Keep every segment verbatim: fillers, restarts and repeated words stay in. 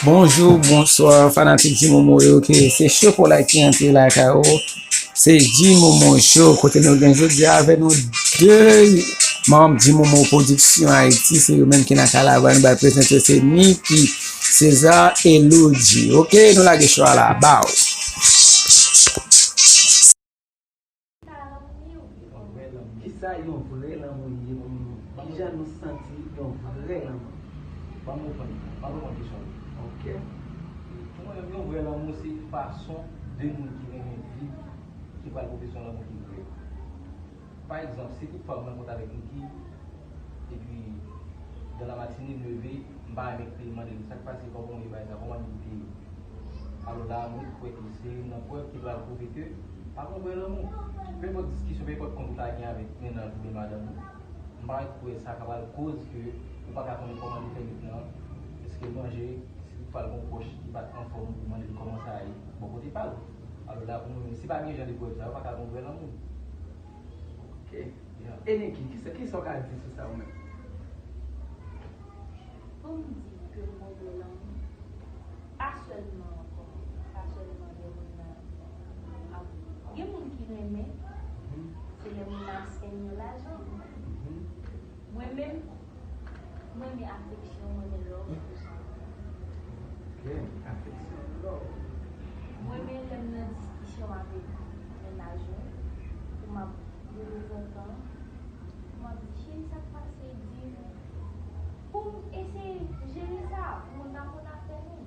Bonjou, bonswa, fanatik Djimomo yo, ke se Chokolay ki antre lakay ou. Se Djimomo Show, kote nou gen jodi a avèk nou de manm Djimomo Production Haïti, se yo menm ki nan kalavay, nou bay prezante se Nicky, César e Loudji. Ok, nou lage show a la, bow. Yon vrè lanmou. Kisa yon vrè lanmou ye pou nou? Kijan nou santi yon vrè lanmou? Ban m reponn, ban m reponn kesyon an. Ok. Pou mwen menm, yon vrè lanmou se fason de moun ki renmen viv ki pral pwofese yon lanmou ki vrè. Pa egzanp, si toutfwa mwen rankontre avèk Nicky, epi, dans la matinée, m leve, m pa renmen kite l, mande l sa k pase, kòman w ye, bagay sa, kòman nou te ye. Alò la, mwen kwè ke se youn nan prèv ki pral pwouve ke pa gen vrè lanmou. Penpòt diskisyon, penpòt kont ou ta gen avèk mennaj ou oubyen madanm ou, m pa kwè sa ka pral koz ke ou pa ka konnen kòman li fè nèt lan, èske l manje, si toutfwa l gen yon pwòch ki pa t anfòm, ou mande l kòman sa ye bò kote pa l. Alò la, pou mwen menm, si pa gen jan de prèv sa yo, pa ka gen vrè lanmou. Ok. E Nicky, kisa, kisa w ka di sou sa ou menm? Pou m di ke m gon vrè lanmou, pa sèlman ankò, pa sèlman lè moun nan ap, gen moun ki renmen, se lè moun nan ap sèn yo lajan. Mwen menm, mwen renmen afeksyon, mwen renmen love pou sa. Ok, afeksyon, love. Mwen renmen lè m nan diskisyon avèk mennaj mwen, pou m ap de tanzantan, pou m ap di cheri sa k pase, di m, pou m eseye jere sa, pou mwen ka konn afè nou.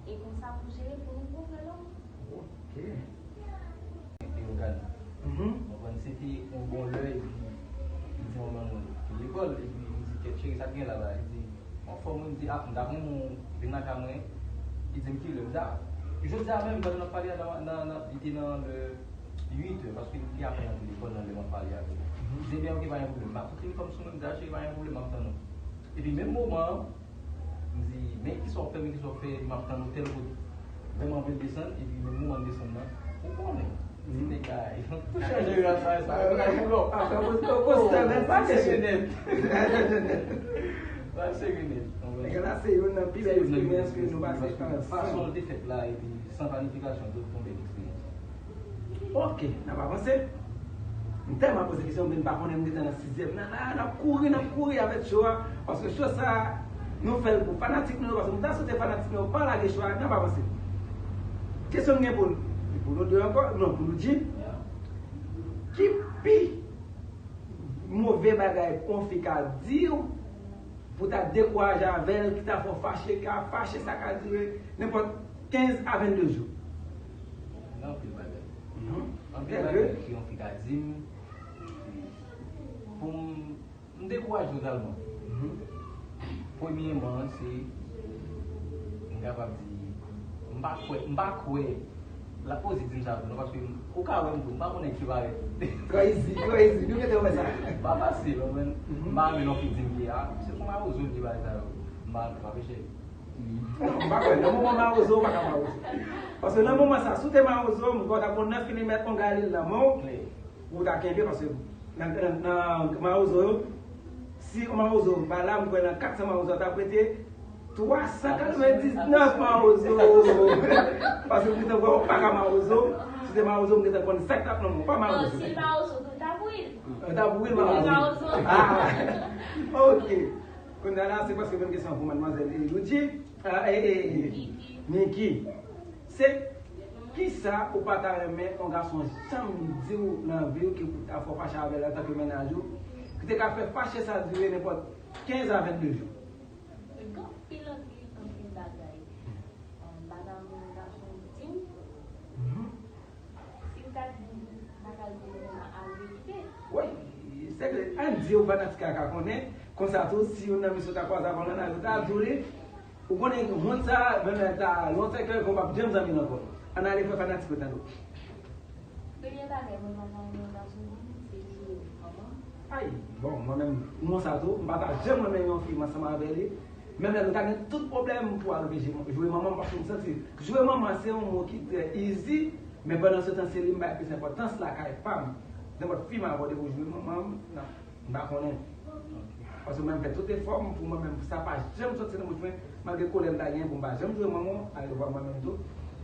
E konsa pou jere pou nou pwoblèm. Ok. Te yo gade. Konprann se te yon bon lè epi li di manman mwen ki lekòl epi li di kèt cheri sa k gen la la li di anfòm wi m di a m t ap renmen w vin lakay mwen li di m kilè m di a jodi a menm pandan n ap pale a nan nan nan li te nan lè uit è paske li te apenn antre lekòl nan lè m ap pale avè l li di ebyen ok pa gen pwoblèm m ap koute l kòm sou mwen m di a cheri pa gen pwoblèm m ap tann ou epi menm moman an M di, men kisa w fè, men kisa w fè, m ap tann ou tèl kote. Vrèman vle l desann, epi menm moman l desann nan, ou konnen, ti nèg la, tout chanje rad sa, sa, ou nan koulò. Apre poste, poste, men pa kesyon. Bagay serye nèt. Bagay serye nèt. Nèg la se youn nan pi bèl eksperyans ke nou pase ansanm. Fason l te fèt la, epi san planifikasyon, tout yon bèl eksperyans. Ok, n ap avanse. M tèlman poze kesyon, men m pa konnen m gentan nan sizyèm nan la, n ap kouri, n ap kouri avèk cho a, paske cho sa a, nou fè l pou fanatik nou yo, paske m ta swete fanatik nou yo pa lage cho a, n ap avanse. Kesyon m gen pou nou, pou nou de ankò, non, pou Loudji, ki pi move bagay pou yon fi ka di w, pou ta dekouraje avè l, ki ta fè w fache, ka fache, sa ka dire nenpòt kenz a vennde jou. Gen anpil bagay. Anpil bagay ke yon fi ka di m, pou m, m dekouraje totalman. Premyèman, se, m kapab di, m pa kwè, m pa kwè, l ap oze di m sa tou non, paske ou ka wè m tou, m pa konnen ki parèt. Crazy, crazy, nou gentan wè sa. M pa fasil, konprann. M pa renmen lè yon fi di m ke, a, se pou mawozo l di bagay sa yo. M pa, m pa peche. Non, m pa kwè, nan moman mawozo, ou pa ka mawozo. Paske nan moman sa, si w te mawozo, m kwè w t ap gon nèf milimèt, yon galil nan men w, pou w ta kenbe, paske nan, nan, nan mawozo yo, si yon mawozo pa la, m kwè nan kat san mawozo, w t ap rete twa san katrevendiznèf mawozo. Paske m gentan kwè w pa ka mawozo. Si w te mawozo, m gentan konn sa k t ap nan men w. Pa mawozo. Si l mawozo tou, l t ap wi l. L t ap wi l, mawozo. Ah, ok. Kounye a la, se prèske menm kesyon pou madmwazèl Loudji. Ah, e, e, e, Nicky. Se kisa ou pa ta renmen yon gason janm di w nan vi w ki pou ta fè w fache avè l antanke mennaj ou, ki te ka fè fache sa dire nenpòt kenz a vennde jou? Gen anpil, anpil, anpil bagay. Bagay yon gason di m. Si l ta di m, m pa ka l di l nan arete. Wi, se ke ann di yo fanatik la ka konnen, konsa tou, si youn nan mesye w ta kwaze avè w nan lari, ou ta di w li, ou konnen wont sa, menm lè l ta lontan ke w p ap janm zanmi l ankò. Ann ale fè fanatik yo tande w. Premye bagay mwen pa ta renmen yon gason di m, se jwe manman m. Ay, bon, mwen menm, m konsa tou, m pa ta janm renmen yon fi m ansanm avè li. Menm lè nou ta gen tout pwoblèm pou al oblije jwe manman m, paske m santi jwe manman se yon mo ki trè easy, men pandan se tan se li m bay plis enpòtans lakay pa m. Nenpòt fi m abòde pou jwe manman m, non, m pa konnen. Paske mwen fè tout efò m pou mwen menm, pou sa pa janm soti nan bouch mwen, malgre kolè m ta gen pou m pa janm joure manman w, arevwa mwen menm tou.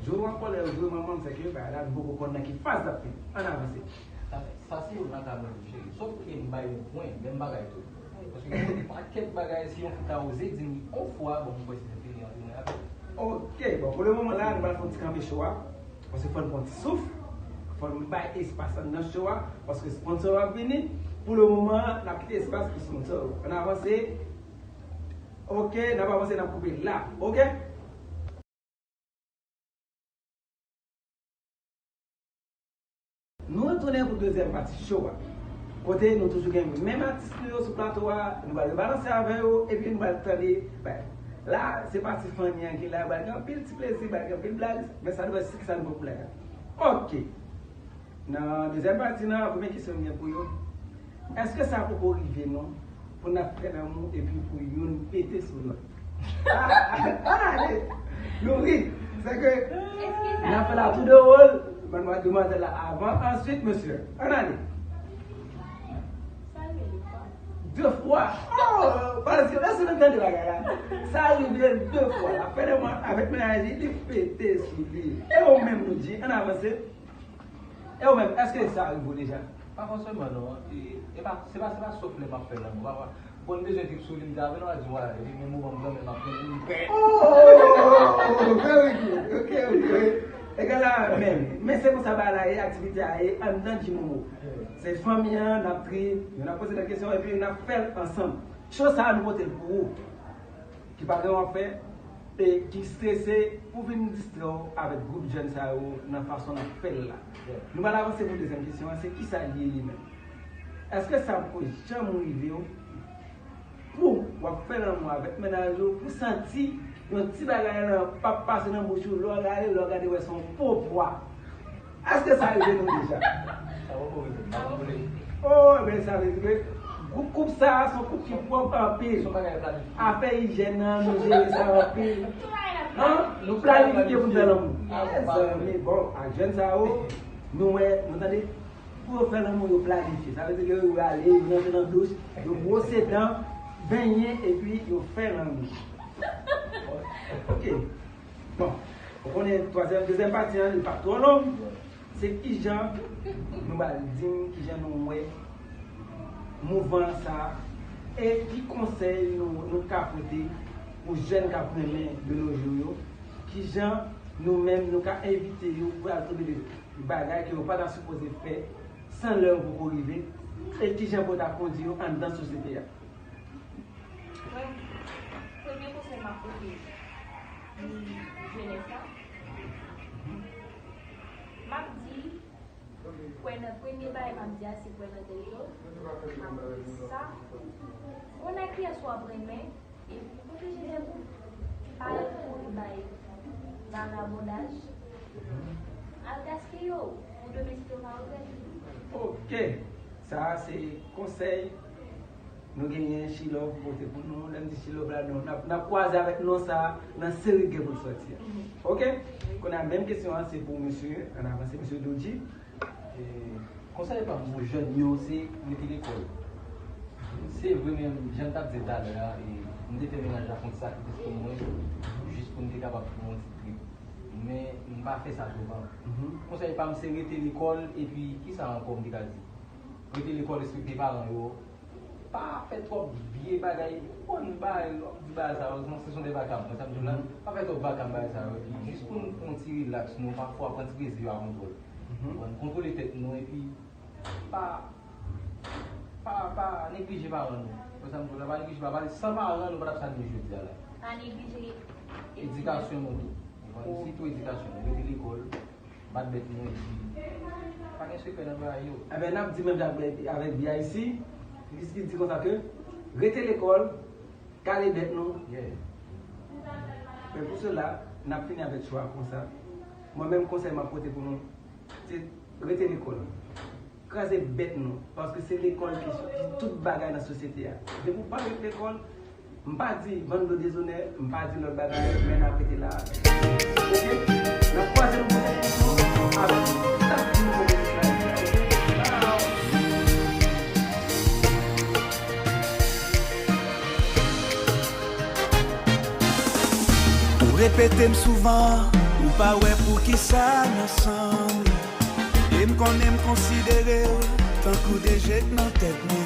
Jou w an kòlè, ou joure manman m, sèke bagay la, nou poko konn nan ki faz l ap fini. Ann avanse. Sa, sa se youn nan ka mwen, cheri. Sòf ke m bay ou pwen, menm bagay tou. Paske gen yon pakèt bagay, si yon fi ta oze di m yon fwa, bon, m kwè se fini ant mwen avè l. Ok, bon, pou le moman la, nou pral fè yon ti kanpe cho a. Paske fò n pran ti souf, fò n bay espas anndan cho a, paske sponsor yo ap vini. Pou le moman, n ap kite espas pou sponsor yo. Ann avanse. Ok, n ap avanse, n ap koupe la. Ok? Nou retounen pou dezyèm pati cho a. Kote nou toujou gen menm atis nou yo sou plato a, nou pral rebalanse avè yo, epi nou pral tande, ben, la, se pati fanmi an ki la, pral gen anpil ti plezi, pral gen anpil blag, men sa nou wè se ki sa nou pran pou blag la. Ok. Nan dezyèm pati nan, premye kesyon m gen pou yo, èske sa poko rive nou pou n ap fè lanmou epi pou youn pete sou lòt? Ah, ah, ale! Nou ri. Sèke n ap fè la tou dwòl, madmwazèl la avan, answit mesye. Ann ale. De fwa. Oh, paske lè se nou tande bagay la. Sa rive de fwa. L ap fè lanmou avèk mennaj li, li pete sou li. E ou menm, nou di, ann avanse. E ou menm, èske sa rive w deja? Pa fòseman non. E, e pa, se pa, se pa sòf lè m ap fè lanmou. Pa, pa, bon, m bezwen trip sou li, m te avè l, m a di, wala, epi menm moman m granmè m ap fè li, m pè. Oh, very good. Ok, ok. Egal a menm. Men se konsa bagay la ye, aktivite a ye, anndan Djimomo. Se fanmi an, n ap trip, nou n ap poze lòt kesyon, epi n ap fè l ansanm. Cho sa a, nou pote l pou ou. Ki pa gen w ap fè, e ki strese pou vin distrè w avèk gwoup jèn sa yo nan fason n ap fè l la. Nou pral avanse pou dezyèm kesyon an, se kisa l ye li menm? Èske sa poko janm rive w pou w ap fè lanmou avèk mennaj ou, pou santi yon ti bagay lan p ap pase nan bouch ou, lè w gade, lè w gade, w wè se yon po pwa? Èske sa rive nou deja? Sa poko rive m, pa konn pou li. Oh, ebyen, sa vle di ke gwoup koup sa a se yon koup ki pwòp anpil. Se yon bagay planifye. Afè ijyèn nan, nou jere sa anpil. An? Nou planifye pou n fè lanmou. Mezanmi, bon, ak jèn sa yo, nou wè, nou tande, pou yo fè lanmou, yo planifye. Sa vle di ke yo rale, yo rantre nan douch, yo bwose dan, benyen, epi yo fè lanmou. Ok. Bon, ou konnen twazyèm, dezyèm pati an, li pa twò long. Se kijan nou pral di m, kijan nou wè mouvman sa a, e ki konsèy nou, nou ka pote pou jèn k ap renmen de nos jours yo, kijan nou menm nou ka envite yo pou al tonbe de bagay ke yo pa ta sipoze fè san lè yo poko rive, e kijan pou yo ta kondui yo anndan sosyete a. Bon, premye konsèy m ap pote pou jenès la, m ap di, kwè nan, premye bagay m ap di a, se kwè nan tèt ou. M ap di sa. Konnen kiyès w ap renmen, epi pwoteje tèt ou. Pa al kouri bay vagabondaj. Al gaspiye w pou demen si w pa regrèt. Ok. Sa a se konsèy nou genyen, Chilove pote pou nou. Lè m di Chilove la, nou, n ap, n ap kwaze avèk non sa a nan seri k gen pou l sòti a. Ok? Kounye a, menm kesyon an, se pou mesye, ann avanse, mesye Dodji. E, konsèy pa m pou jèn yo, se rete lekòl. Se vre, men jan m t ap di talè a, e, m te fè mennaj la fè yon ti sakrifis pou mwen, jis pou m te kapab pran yon ti trip. Men, m pa fè sa souvan. Konsèy pa m, se rete lekòl, epi kisa ankò m te ka di? Rete lekòl, respekte paran yo. Pa fè twòp vye bagay. Ou konn bagay, w ap di bagay sa yo, non, se son de vakab. Mwen, sa m di w la, pa fè twòp vakab bagay sa yo. Epi, jis pou n pran ti rilaks, nou, pafwa, pran ti plezi yo a kontwòl. Konn kontwole tèt nou, epi pa, pa, pa neglije paran nou. Mwen, sa m di w la, pa neglije paran nou. San paran, nou pa t ap sa nou ye jodi a la. Pa neglije edikasyon nou tou. Ou konprann? Sitou edikasyon nou. Rete lekòl. Bat bèt nou epi pa gen sekrè nan bagay yo. Enben, n ap di menm jan avèk B I C, li di konsa ke rete lekòl, kale bèt nou. Men pou sela, n ap fini avèk cho a konsa. Mwen menm, konsèy m ap pote pou nou, se rete lekòl. Kraze bèt nou, paske se lekòl ki, ki tout bagay nan sosyete a. Depi w pa ret lekòl, m pa di bann do dezonè, m pa di lòt bagay, men n ap rete la. Ok? N ap kwaze nou pou lòt emisyon avèk yon lòt nouvo emisyon. Repete m souvan, ou pa wè poukisa n ansanm. E m konnen m konsidere w tankou de je k nan tèt mwen.